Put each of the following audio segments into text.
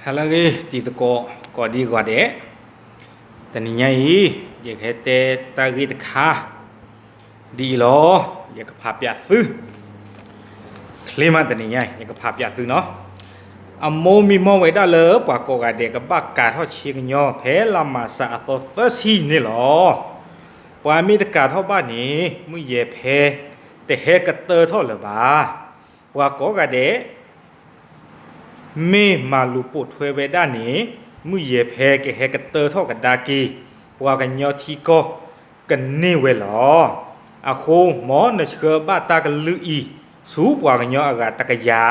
ဟါလၢအဂ့ၤ တံၤသကိး ကိးဒံဂီၤဒဲး, တနံၤညါအံၤ ယကဟဲတဲတၢ်ဂ့ၢ်တခါ ဒ်အံၤလီၤ. ယကဖးပၠးသု ချ့မး တနံၤညါအံၤ ယကဖးပၠးသုနီၤ. အမိၢ်မံမီၢ်ဝဲဒၣ်လၢပှၤကိးဂၤဒဲး ကဘၣ်ကၤထီၣ်ဆ့ကညီ ဖဲလါမၤၡးအသီသၢဆံန့ၣ်လီၤ. ပှၤမ့ၢ်တကၤထီၣ်ဘၣ်န့ၣ် မုၢ်ယဲၤဖဲ တဟဲကတၢၢ်ထီၣ်လၢၤဘၣ်. ပှၤကိးဂၤဒဲး မ့ၢ်မၤလူၤပိာ်ထွဲဝဲဒၣ်န့ၣ် မုၢ်ယဲၤဖဲကဟဲကတၢၢ်ထီၣ်ကဒါက့ၤ ပှၤကညီထံကီၢ်ကန့ၢ်ဝဲလီၤ. အဃိ မ်နဆှၢဘၣ်တၢ်ကလုၢ်အံၤ ဆူပှၤကညီအဂၤတကယၤ,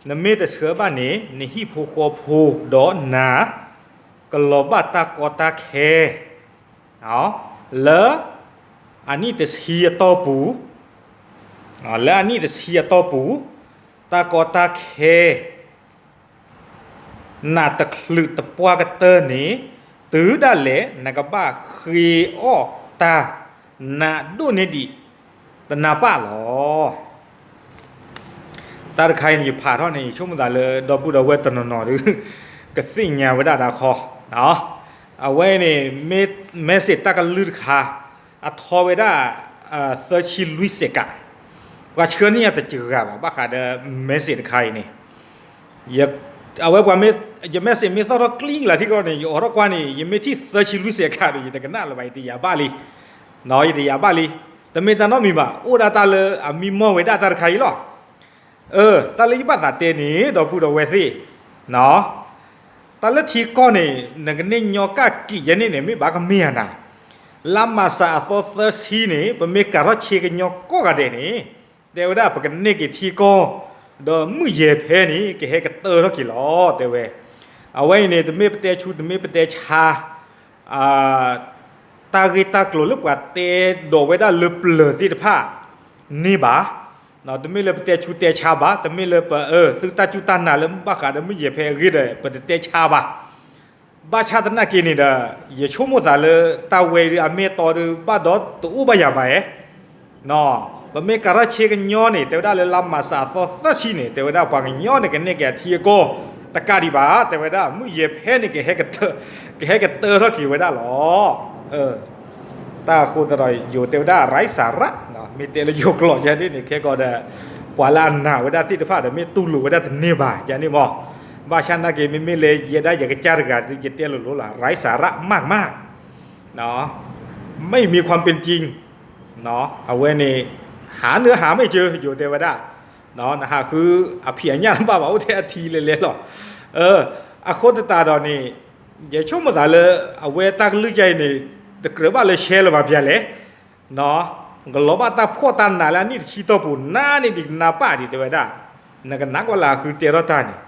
နမ့ၢ်တဆှၢဘၣ်န့ၣ် နဟံၣ်ဖိဃီဖိဒီးနၤ ကလီၤဘၣ်တၢ်ကီတၢ်ခဲ လၢအနံၣ်တဆံအတီၢ်ပူၤ, လၢအနံၣ်တဆံအတီၢ်ပူၤ တၢ်ကီတၢ်ခဲ နးတချုးတပှၢ်ကတၢၢ်န့ၣ် တုၤဒၣ်လဲာ်နကဘၣ်ဃ့အီၣ်တၢ် နးဒိၣ်န့ၢ်ဒံး တနၢ်ပၢၢ်လီၤ. တၢ်တခါအံၤန့ၣ် ယဖးထီၣ်န့ၣ် ယဆိကမိၣ်သးလၢ ဒီပုၢ်ဒီဝဲၢ်တနီၤနီၤဒီး ကသ့ၣ်ညါဝဲဒၣ်တၢ်ခီ, အဝဲန့ၣ် message တၢ်ကလုၢ်တခါ အထီဝဲဒၣ် သၢဆံလွံၢ်စဲးကး, ပှၤဆှၢန့ၢ်ယၤတစှၤဘၣ် ဘၣ်ဃးဒီး message တခါအံၤန့ၣ် အဝဲပှၤမ့ၢ် ယ message မ့ၢ်သီၣ်ထီၣ်ကျံကလၤထံကီၢ်န့ၣ် ယအိးထီၣ်ကွၢ်န့ၣ် ယမ့ၢ်ထံၣ်သၢဆံလွံၢ်စဲးကးဒီး ယတကနၣ်လၢၤဘၣ် ယတယာ်ဘၣ်လံ, ယတယာ်ဘၣ်လံ. တမ့ၢ်တၢ်နီတမံၤဘၣ် အိၣ်ဒၣ်တၢ်လၢအမံမီၢ်ဝဲဒၣ်တၢ်တခါအံၤလီၤ. တၢ်လၢယဘၣ်သးတဲန့ၣ် ဒီပုၢ်ဒီဝဲၢ်သ့ၣ် တၢ်လၢထံကီၢ်န့ၣ် နကန့ၢ်ညီကၣ်ကံးယဲန့ၣ်န့ၣ် မ့ၢ်ဘၣ်ကမ့ၢ်ဧါနၤ, လါမၤၡးအသီသၢဆံန့ၣ် ပမ့ၢ်ကၤထီၣ်ဆ့ကညီကိးဂၤဒဲးန့ၣ် တဲဝဲဒၣ်ပကန့ၢ်က့ၤထံကီၢ် ဒီးမုၢ်ယဲၤဖဲန့ၣ် ကဟဲကတၢၢ်ထီၣ်က့ၤလီၤ တဲဝဲ. အဝဲအံၤန့ၣ် တမ့ၢ်ပတဲဆူ တမ့ၢ်ပတဲဆါ တၢ်ဂ့ၢ်တၢ်ကျိၤလၢပှၤတဲဒိးဝဲဒၣ်လၢပျၢၤသ့ၣ်တဖၣ်န့ၣ်ဘၣ်. တမ့ၢ်လၢပတဲဆူတဲဆါဘၣ်, တမ့ၢ်လၢပသုတၢ်စူၢ်တၢ်နာ်လၢဘၣ်ဃးဒီးမုၢ်ယဲၤဖဲအဂ့ၢ်ဒီး ပတတဲဆါဘၣ်. ဘၣ်ဆၣ်သနာ်က့န့ၣ်ဒီး ယဆိကမိၣ်သးလၢတၢ်ဝဲဒုးအမ့ၢ်အတီဒုး ဘၣ်ဒီးတအိၣ်ဘၣ်ယၤဘၣ်ဧါ. ပမ့ၢ်ကၤထီၣ်ဆ့ကညီန့ၣ် တဲဝဲဒၣ်လၢလါမၤၡးအသီသၢဆံန့ၣ် တဲဝဲဒၣ်ပှၤကညီန့ၣ် ကန့ၢ်က့ၤအထံအကီၢ်တကးဒံးဘၣ် တဲဝဲဒၣ် မုၢ်ယဲၤဖဲန့ၣ် ကဟဲကတၢၢ်ထီၣ်က့ၤဝဲဒၣ်လီၤ. တၢ်အဃိသတးဒီး ယိၤတဲဝဲဒၣ် ရံစးရး မ့ၢ်တဲလၢယိၤကျိာ်ယဲဒ်န့ၣ် ခဲကီးဒီး ပှၤလၢအနာ်ဝဲဒၣ်သ့ၣ်တဖၣ်ဒီး မ့ၢ်တူၢ်လိာ်ဝဲဒၣ်တန့ၢ်ဘၣ် ယန့ၣ်မး. ဘၣ်ဆၣ်နာ်က့ မ့မ့ၢ်လၢယဲဒၣ်ယကစၢ်တဂၤ ယတဲလိၤလိၤလီၤ ရံစးရးမးကမး ไม่มีความเป็นจริง အဝဲန့ၣ် หาเนื้อหาไม่เจอ ယိၤတဲဝဲဒၣ် နဟးဃုအဖံးအညၣ်တဘၣ်ဘၣ် အိၣ်ထဲအထံလဲၤလဲၤလီၤ. အဃိသတးဒီးန့ၣ် ယဆိကမိၣ်သးလၢ အဝဲတၢ်ကလုၢ်ကၢ်အံၤန့ၣ် တကြၢးဘၣ်လၢရှဲလၢၤဘၣ်ပျၢၤလဲၣ် ကလီၤဘၣ်တၢ်ဖှီၣ်တၢ်နးလၢအနံၣ်တဆံတီၢ်ပူၤ နၤန့ၣ်ဒံးကနၢ်ပၢၢ်ဒံးတဲဝဲဒၣ် နကနၣ်ကွၢ်လၢအဃုတဲထီၣ်တၢ်န့ၣ်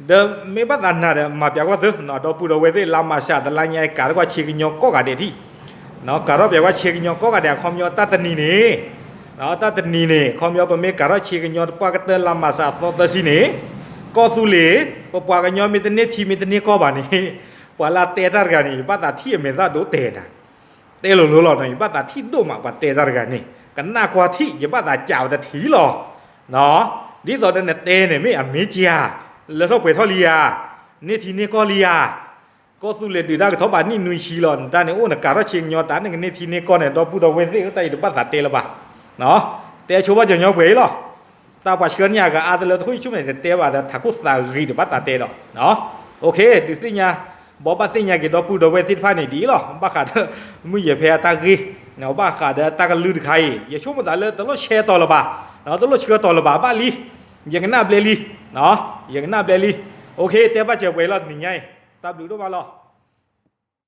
ဒီးမ့ၢ်ဘၣ်သးနၤဒီး မၤပျးကွၢ်သု ဒီပုၢ်ဒီဝဲၢ်သ့ၣ် လါမၤၡးတလါညါအံၤ ကၤထီၣ်ကွၢ်ဆ့ကညီကိးဂၤဒဲးထံၣ် ကၤထီၣ်ပျးကွၢ်ဆ့ကညီကိးဂၤဒဲး အခီပညီတၢ်တနံၤန့ၣ် တၢ်တနံၤန့ၣ် အခီပညီ ပမ့ၢ်ကၤထီၣ်ဆ့ကညီတပှၢ်ကတၢၢ် လါမၤၡးအသီသၢဆံန့ၣ် ကီၢ်သူလ့ၤ ပပှၤကညီမ့ၢ်တန့ၢ်ထံမ့ၢ်တန့ၢ်ကီၢ်ဘၣ်န့ၣ် ပှၤလၢအတဲတၢ်တဂၤန့ၣ် ယဘၣ်သးထံၣ်အမဲာ်သၣ်ဒိတဲာ်နၤ တဲလိၤလိၤလီၤနီၤ ယဘၣ်သးထံၣ်ဒိၣ်မး ပှၤတဲတၢ်တဂၤန့ၣ် ကနၣ်ကွၢ်ထံၣ် ယဘၣ်သးကးဝဲတထံၣ်လီၤ. ဒ်သိးဒီးနတဲန့ၣ် မ့ၢ်အမ့ၢ်ကယၤ လၢထီၣ်ပှဲၤထီၣ်လံဧါ, န့ၢ်ထံန့ၢ်ကီၢ်လံဧါ, ကီၢ်သူလ့ၤဒုးတၢ်ကထီၣ်ဘးနံၣ်နွံဆံလီၤ နတၢ်န့ၣ် အိၣ်နကၤထီၣ်ဆ့ကညီ တၢ်န့ၣ်ကန့ၢ်ထံန့ၢ်ကီၢ်န့ၣ် ဒီပုၢ်ဒီဝဲၢ်သ့ၣ် တၢ်အံၤတဘၣ်သးတဲလၢၤဘၣ်. တဲဆိဘၣ်ကညီပှဲၤအံၤလီၤ. တၢ်ပှၤဆှၢန့ၢ်အဂၤအါတလၢတခိၣ် ယဆိကမိၣ်န့ၣ် တတဲဘၣ်ဒီး ထးခိၣ်သးဂ့ၤတဘၣ်သးတဲဒီး ဒုးသ့ၣ်ညါ ဘိးဘၣ်သ့ၣ်ညါက့ၤဒီပုၢ်ဒီဝဲၢ်သ့ၣ်တဖၣ်န့ၣ်ဒ်အံၤလီၤ. ဘၣ်ဃးဒီး မုၢ်ယဲၤဖဲအတၢ်ဂ့ၢ် ဘၣ်ဃးဒီးတၢ်ကလုၢ်တခါအံၤ ယဆိကမိၣ်သးလၢတလိၣ်ဆဲးတီၤလၢၤဘၣ်, တလိၣ်ဆှၢတီၤလၢၤဘၣ် ဘၣ်လံ. ယကနၣ်ဘျဲလံ, ယကနၣ်ဘျဲလံ. အိၣ်ခ့ တဲဘၣ်စၢၤပှဲၤအံၤလီၤ တနံၤညါအံၤ တၢ်ဘျုးဒိၣ်မးလီၤ.